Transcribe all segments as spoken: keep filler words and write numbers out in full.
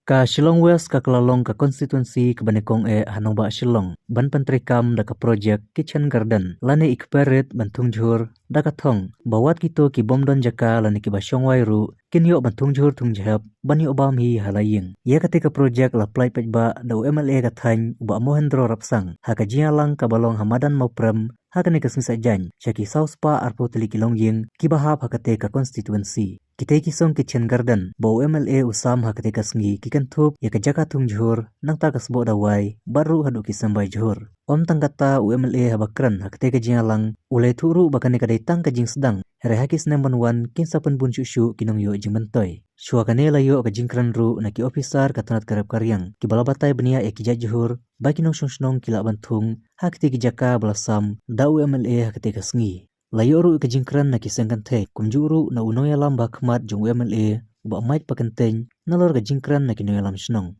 Ka Shillong West ka la long ka constituency kaba nyngkong eh ha nongbah Shillong ban pyntreikam da ka projek Kitchen Garden lane i kper rit ban thung jhur, da ka thong ba wat kito ki bym don jaka lane kiba shong wai ruh kin ïoh ban thung jhur thung jhep ban ïoh bam hi ha la ïing. Ïa kata ka projek la pynlait paidbah da u M L A ka thaiñ u Bah Mohendro Rapsang ha ka jingïalang kaba long ha madan Mawprem ha kane ka sngi Saitjaiñ sha ki saw spah arphew tylli ki longïing kiba hap ha kata ka constituency. Kita ki song Kitchen Garden ba u M L A u sam ha kata ka sngi ki kynthup ïa ka jaka thung jhur, nangta ka sboh dawai bad ruh haduh ki symbai jhur. Ym tang kata, u M L A haba kren ha kata ka jingïalang u la ïathuh ruh ba kane ka dei tang ka jingsdang, hynrei ha ki snem ban wan kin sa pynbun shuh shuh ki nongïoh jingmyntoi. Shuwa kane la ïoh ka jingkren ruh na ki ophisar ka tnat ka rep ka riang kiba la batai bniah ïa ki jait jhur ba ki nongshong shnong ki lah ban thung ha kata ki jaka ba la sam da u M L A ha kata ka sngi. La ïoh ruh ka jingkren na ki seng kynthei kumjuh ruh na u nongïalam ba khmat jong u M L A u Bah Mike Pakyntein nalor ka jingkren na ki nongïalam shnong.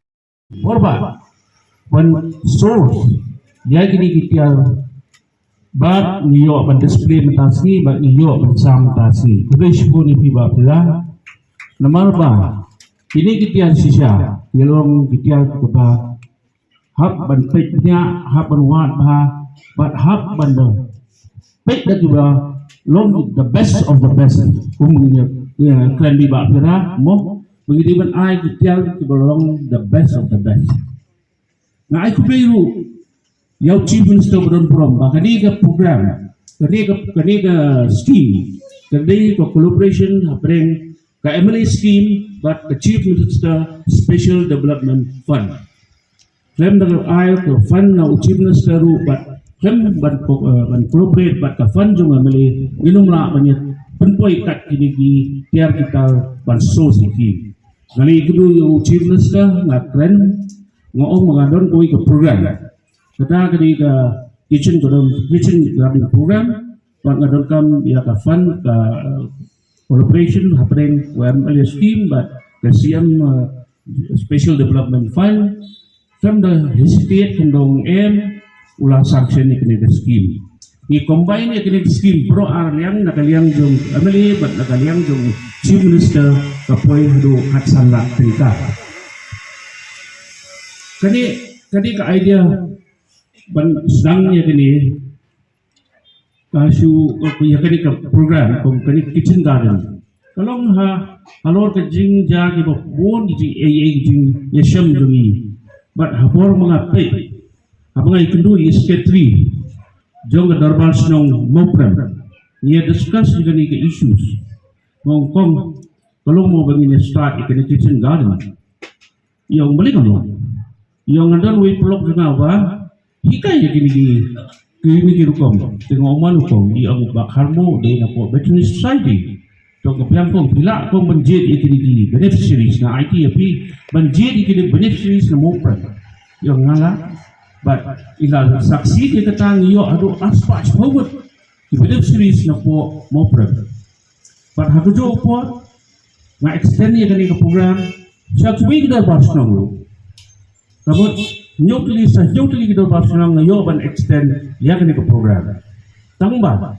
Borba ban source ïa kine ki tiar ba ngi ïoh ban display mynta sngi, ba ngi ïoh ban sam mynta sngi. Khublei shibun ïa phi Bah Pira. Namar ba kine ki tiar shisha ki long ki tiar kiba hap ban peit bniah, hap ban wad bha, bad hap ban da peit da kiba long the best of the best. Kum ngi ïa kren bad Bah Pira mo, ba ngi dei ban ai ki tiar kiba long the best of the best. Nga ai khublei ruh ïa u Chief Minister ba don burom ba kane ka program, kane ka, kane ka scheme ka dei ka collaboration hapdeng ka M L A scheme bad ka Chief Minister Special Development Fund. Khlem da ka ai ka fund na u Chief Minister ruh bad khlem ban co-, eh, ban collaborate bad ka fund jong M L A, ngin ym lah ban ïa pynpoi kat kine ki tiar ki tar ban source ïa ki. Nga la ïakynduh ïa u Chief Minister, nga kren, nga ong nga don kawei ka program. Kata ka dei ka kitchen, ka don kitchen garden program. Bad nga donkam ïa ka fund, ka, eh, collaboration hapdeng ka M L A scheme bad ka C M, eh, Special Development Fund. Kam da hesitate, kam da ong em, u la sanction ïa kane ka scheme. Ngi combine ïa kane ka scheme baroh ar liang, na ka liang jong M L A bad na ka liang jong Chief Minister, ka poi haduh khatsan lak tyngka. Kane, kane ka idea ban sdang ïa kane ka shu, ka, ïa kane ka program, kum kane kitchen garden. Ka long ha, halor ka jingjia kiba bun ki jingïeit, ki jingïashem jong ngi. Bad ha por ma nga peit, haba nga ïakynduh ïa i secretary jong ka dorbar shnong Mawprem, ngi ïa discuss ïa kane ka issues. Nga ong kong, ka long mo ba ngin ïa start ïa kane kitchen garden. Ïa ong balei ka long. Ïa ong nga don wei paralok jong nga ba hikai ïa kine ki, kine ki rukom. Te nga ong mano kong, ïa ong ba kharmo dei na ka Veterinary Society. To ka biang kong, phi lah kong ban jied ïa kine ki beneficiaries, nga aiti ïa phi ban jied ïa kine beneficiaries na Mawprem. Ïa ong nga lah, bad i la succeed ïa kata, ngi ïoh haduh arspah shiphew ngut ki beneficiaries na poh Mawprem. Bad ha kajuh ka por nga extend ïa kane ka program sha kiwei ki dorbar shnong ruh. Ka mut hynñiew tylli sha hynñiew tylli ki dorbar shnong nga ïoh ban extend ïa kane ka program. Tang ba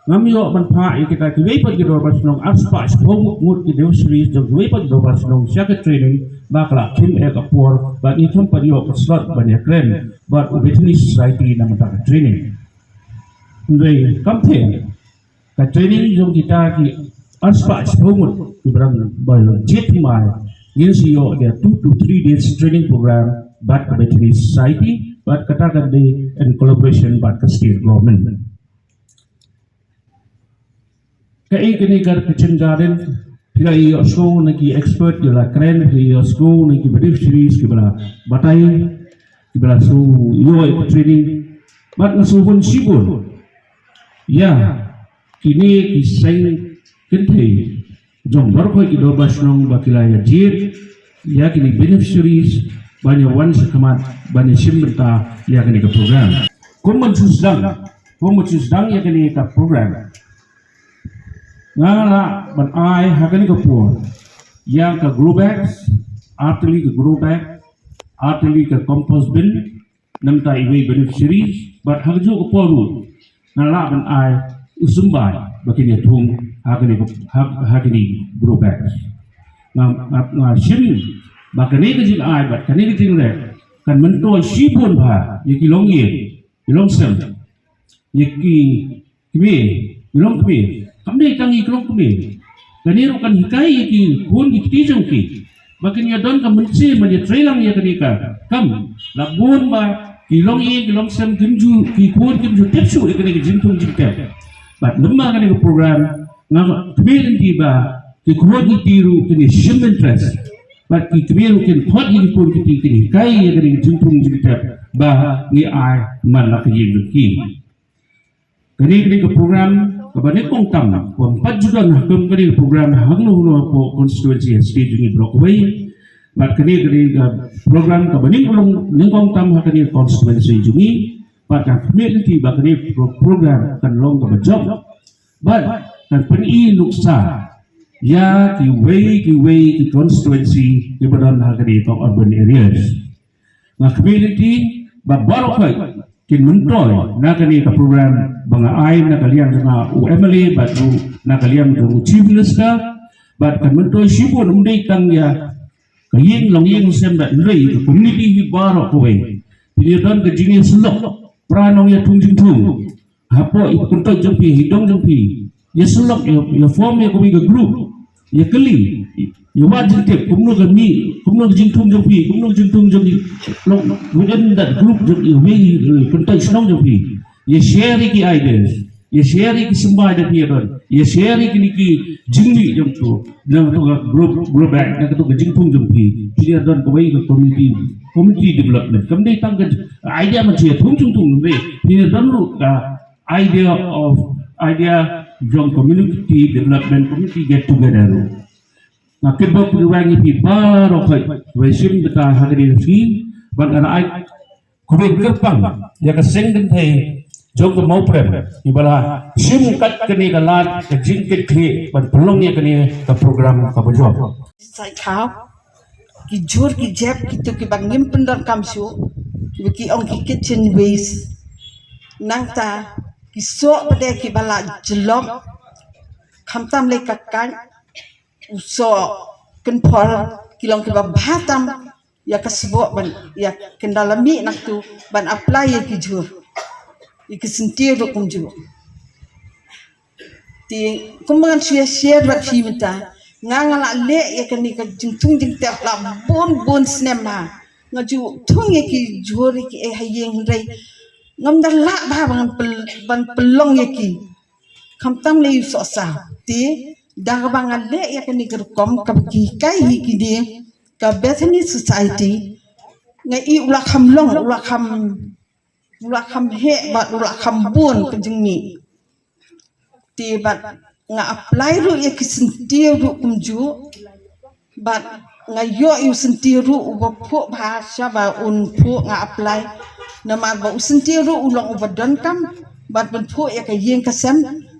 ngam ïoh ban phah ïa kita kiwei pat ki dorbar shnong, arspah shiphew ngut ki beneficiaries jong kiwei pat ki dorbar shnong sha ka training, ba ka la khim eh ka por, bad ngi khlem pat ïoh ka slot ban ïakren bad u Veterinary Society na bynta ka training. Hynrei kam pher, ka training jong kita ki arspah shiphew ngut kiba dang ba ïoh jied thymmai, ngin sa ïoh ïa two to three days training program bad ka Veterinary Society, bad kata ka dei in collaboration bad ka state government. Kaei kane ka kitchen garden, phi la ïohsngew na ki expert kiba la kren, phi la ïohsngew na ki beneficiaries kiba la batai, kiba la shu ïoh ïa ka training. Bad nga sngewbha shibun ïa kine ki seng kynthei jong baroh ki dorbar shnong ba ki la ïa jied ïa kine beneficiaries ban ïa wan sha khmat ban ïa shim bynta ïa kane ka program. Kum ban shu sdang, kum ban shu sdang ïa kane ka program, nga lah ban ai ha kane ka por ïa ka grow bags, ar tylli ka grow bag, ar tylli ka compost bin, na bynta iwei i beneficiaries, bad ha kajuh ka por ruh nga lah ban ai u symbai ba kin ïa thung ha kane ka, ha, ha kine grow bags. Nga, nga, nga shim ba kane ka jingai bad kane ka jingrep kan myntoi shibun bha ïa ki longïing, ki longsem, ïa ki kmie, ki longkmie. Kam dei tang ïa ki longkmie, kane ruh kan hikai ïa ki khun ki kti jong ki ba kin ïa don ka mynsiem ban ïa trei lang ïa kane ka kam. La bun ba ki longïing, ki longsem kim ju, ki khun kim ju tip shuh ïa kane ka jingthung jingtep. Bad lem bad kane ka program nga khmih lynti ba ki khun ki kti ruh kin ïa shim interest bad ki kmie ruh kin khot ïa ki khun ki kti, kin hikai ïa kane ka jingthung jingtep ba ngi ai man la ka ïing jong ki. Kane, kane ka program kaba nyngkong tam, kaba em pat ju don ha kum kane ka program hangno hangno hapoh constituency ha state jong ngi baroh kawei. Bad kane, kane ka program kaba nyngkong, nyngkong tam ha kane ka constituency jong ngi. Bad nga khmih lynti ba kane ka pro-, program kan long kaba jop bad kan pyni nuksa ïa kiwei kiwei ki constituency kiba don ha kane ka urban areas. Nga khmih lynti ba baroh khoit kin myntoi na kane ka program ba nga ai na ka liang jong nga u M L A bad ruh na ka liang jong u Chief Minister. Bad kan myntoi shibun, ym dei tang ïa ka ïing, longïing, longsem bad hynrei ka community hi baroh kawei. Phin ïa don ka jingïasyllok para nongïathung jingthung hapoh i kyntoit jong phi, i dong jong phi. Ïasyllok, ïa, ïa form ïa kawei ka group, ïa kylli, ïa wad jingtip kumno ka mih, kumno ka jingthung jong phi, kumno ka jingthung jong i long within that group jong i, wei, eh, kyntoit shnong jong phi. Ïa share ïa ki ideas, ïa share ïa ki symbai da phi ïa don, ïa share ïa kine ki jingmih jong phi na kato ka group, group, eh, na kato ka jingthung jong phi. Phi ïa don kawei ka community, community development. Kam dei tang ka idea mynsiem thung jong thung, hynrei phi ïa don ruh ka idea of, idea jong community development, community get together ruh. Nga kyrpad pyrshang ïa phi baroh khoit, wei shim bynta ha kane ka sngi, bad nga ai khublei kyrpang ïa ka seng kynthei jong ka Mawprem iba la shim kat kane ka lad ka jingkitkhlieh ban pynlong ïa kane ka program kaba jop. Sai khaw ki jhur ki jep kito kiba ngim pyndonkam shuh, kiba ki ong ki kitchen waste. Nangta ki soh pat de kiba la jlok, khamtam lei ka kait, u soh kynphor, ki long kiba bha tam ïa ka sboh ban ïa kynda la mih na katu ban apply ïa ki jhur, ïa ki syntiew ruh kumjuh. Te kumba ngan shu ïa share bad phi mynta, nga nga la leh ïa kane ka jingthung jingtep la bun bun snem ma nga ju thung ïa ki jhur ïa ki ei ha ïing, hynrei ngam da lah bha ban pyn-, ban pynlong ïa ki. Khamtam lei u soh saw. Te da kaba nga leh ïa kane ka rukom kaba ki hikai hi kine ka Bethany Society, nga i u la kham long, u la kham, u la kham heh bad u la kham bun ka jingmih. Te bad nga apply ruh ïa ki syntiew ruh kumjuh. Bad nga ïoh ïa u syntiew ruh uba phuh bha, shaba un phuh nga apply. Namar ba u syntiew ruh u long uba donkam bad ban phuh ïa ka ïing ka sem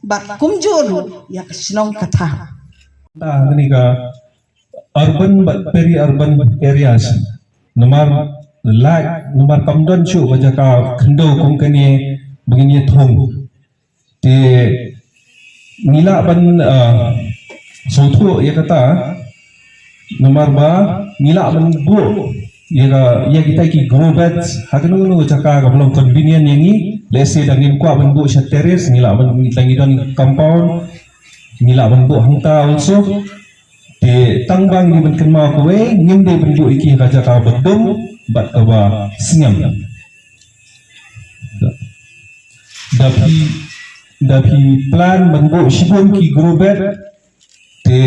bad kumjuh ruh ïa ka shnong ka thaw. Ta kane ka urban bad peri-urban areas. Namar lait, namar kam don shuh ka jaka khyndew kum kane ba ngin ïa thung. Te ngi lah ban, ah, sngewthuh ïa kata, namar ba ngi lah ban buh ïa ka, ïa kita ki grow beds ha kano kano ka jaka kaba long convenient ïa ngi. Let's say da ngim kwah ban buh sha terrace, ngi lah ban, da ngi don compound, ngi lah ban buh hangta also. Te tang ba ngi ban kynmaw kawei, ngim dei ban buh ïa ki ha ka jaka ba dum bad kaba sngem. Da phi, da phi plan ban buh shibun ki grow bed, te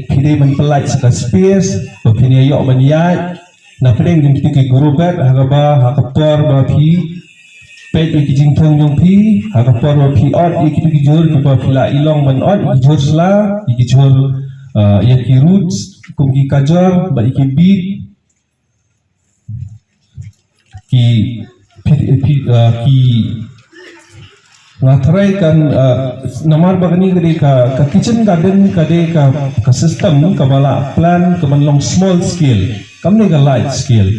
phi dei ban pynlait sa ka space ba phin ïa ïoh ban ïaid. Na pdeng jong kito ki grow bed, ha kaba, ha ka por ba phi peit ïa ki jingthung jong phi, ha ka por ba phi ot ïa kito ki jhur, kiba phi la i long ban ot ïa ki jhur sla, ïa ki jhur, ah, ïa ki roots kum ki kajor bad ïa ki beet. Ki, ki, ki, ah, ki, nga tharai kan, ah, namar ba kane ka dei ka, ka kitchen garden ka dei ka, ka system kaba la plan kaban long small scale, kam dei ka large scale.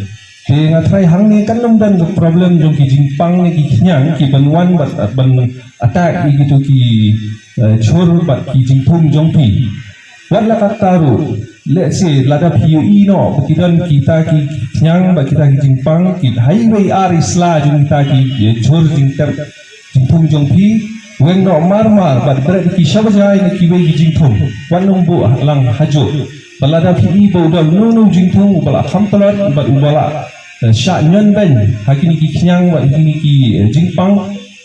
Te nga tharai hangne kan ym don ka problem jong ki jingpang ne ki khñiang kiban wan bad, ban attack ïa kito ki, ah, jhur bad ki jingthung jong phi. Wat la katta ruh, Let's say, lada phi ïohi noh ba ki don kita ki khñiang bad kita ki jingpang, ki highway ar i sla jong kita ki, eh, jhur jingtep jingthung jong phi, weng noh mar mar bad bret ki sha ba jai na kiwei ki jingthung. Wat nang buh lang hajuh. Bad lada phi i ba u don uno uno u jingthung uba la kham tlot bad uba la, eh, shah ñion beiñ ha kine ki khñiang bad ha kine ki, eh, jingpang,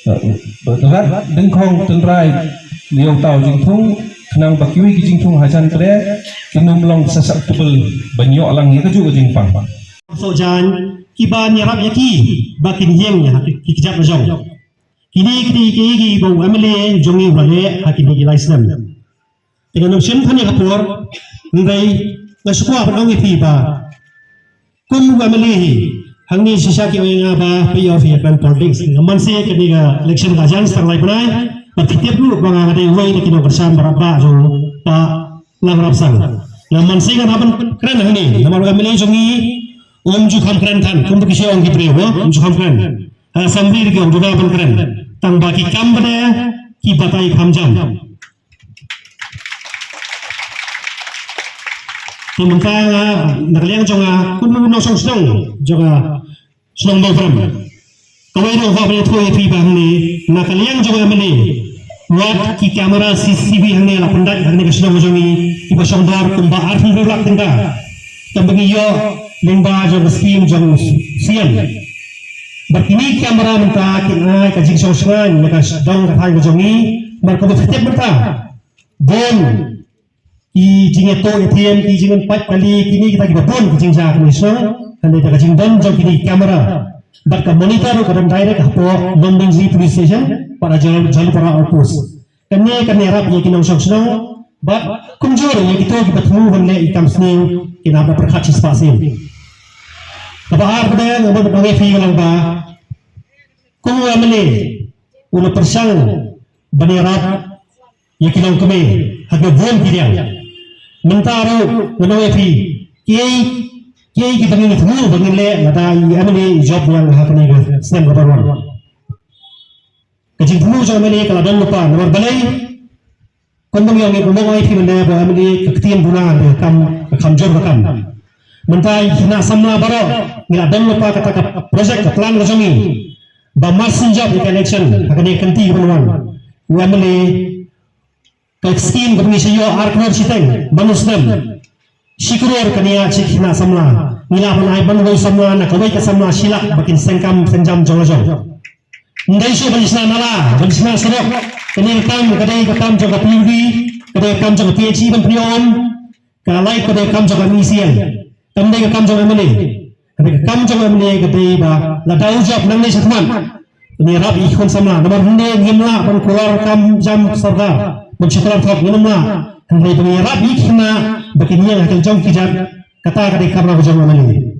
eh, rat dyngkhong tynrai ïa uta u jingthung, khnang ba kiwei ki jingthung hajan pdeng kin ym long susceptible ban ïoh lang ïa kajuh ka jingpang. Soh jan, kiba ngi ïarap ïa ki ba kin ïeng ha ki, ki kjat la jong. Kine, kine ki, ki ba u M L A jong ngi u la leh ha kine ki lai snem. Te ngan ym shim than ïa ka por, hynrei nga shu kwah ban ong ïa phi ba kum u M L A hi, hangne shisha ki ong ïa nga ba phi ïoh phi ïa kren politics. Nga man se kane ka election ka jan sa tang lai bnai, bad phi tip ruh ba nga dei uwei na ki nongkyrshan ba rap ba jong pa Lang Rapsang. Nga man se ngan hap ban kren hangne namar u M L A jong ngi um ju kham kren than, kumba ki shu ong ki briew, um ju kham kren. Ha assembly ruh ki ong ju kham ban kren. Tang ba ki kam ba dei ki batai kham jam. Te mynta nga, na ka liang jong nga kum u nongshong shnong jong nga, shnong Mawprem. Kawei ruh nga kwah ban ïathuh ïa phi ba hangne na ka liang jong nga, M L A, wat ki camera C C T V hangne la pyndait hangne ka shnong jong ngi, kiba shong dor kumba arphew lak tyngka. Tang ba ngi ïoh lyngba jong ka skim jong C M. Bad kine ki camera mynta kin ai ka jingshong shngaiñ na ka dong ka thaiñ ka jong ngi. Bad kumba phi tip mynta, bun ki jingïathuh ïathiam, ki jingpynpait kali, kine kita kiba bun ki jingjia kine shnong, hynrei da ka jingdon jong kine ki camera bad ka monitor ruh ka don direct hapoh Lumbynjri Police Station bad ha Jal-, Jalupara Outpost. Kane kan ïarap ïa ki nongshong shnong bad kumjuh ïa kito kiba thmu ban leh ïa ki kam sniew, kin ym da pyrkhat shispah sien. Kaba ar pat nga kwah ban ong ïa phi ka long ba kum u M L A u la pyrshang ban ïarap ïa ki longkmie ha kiba bun ki liang. Mynta ruh ngan ong ïa phi, kiei kiei kiba ngin thmu ba ngin leh, lada i M L A i jop biang ha kane ka snem kaba wan. Ka jingthmu jong u M L A ka la don lypa namar balei? Kumba ngi ong, kumba ngi ong ïa phi mynne ba u M L A ka ktien duna, ka kam, ka kam jur ka kam. Mynta i khynnah samla baroh ngi la don lypa kata ka project, ka plan ka jong ngi ba mar shen jop ïa ka election ha kane ka kynti kaban wan, u M L A ka skim kaba ngi sa ïoh ar klur shiteng ban u snem. Shi klur ka nia shi khynnah samla. Ngi lah ban ai ban wei samla na kawei ka samla shi lak ba kin seng kam seng jam jong la jong. Ym dei shuh ban shna nala, ban shna surok. Kane ka kam ka dei ka kam jong ka P U D, ka dei ka kam jong ka P H E ban pynïoh. Ka lai ka dei ka kam jong ka M E C L. Kam dei ka kam jong ka M L A. Ka dei ka kam jong ka M L A ka dei ba lada u jop nangne shakhmat, ngi ïarap ïa ki khun samla. Namar hynrei ngim lah ban kular kam jam sorkar, ban shu kular thok, ngim lah. Hynrei ba ngi ïarap ïa ki khynnah ba kin ïeng ha ka jong ki jait, kata ka dei ka kamram ka jong ka M L A.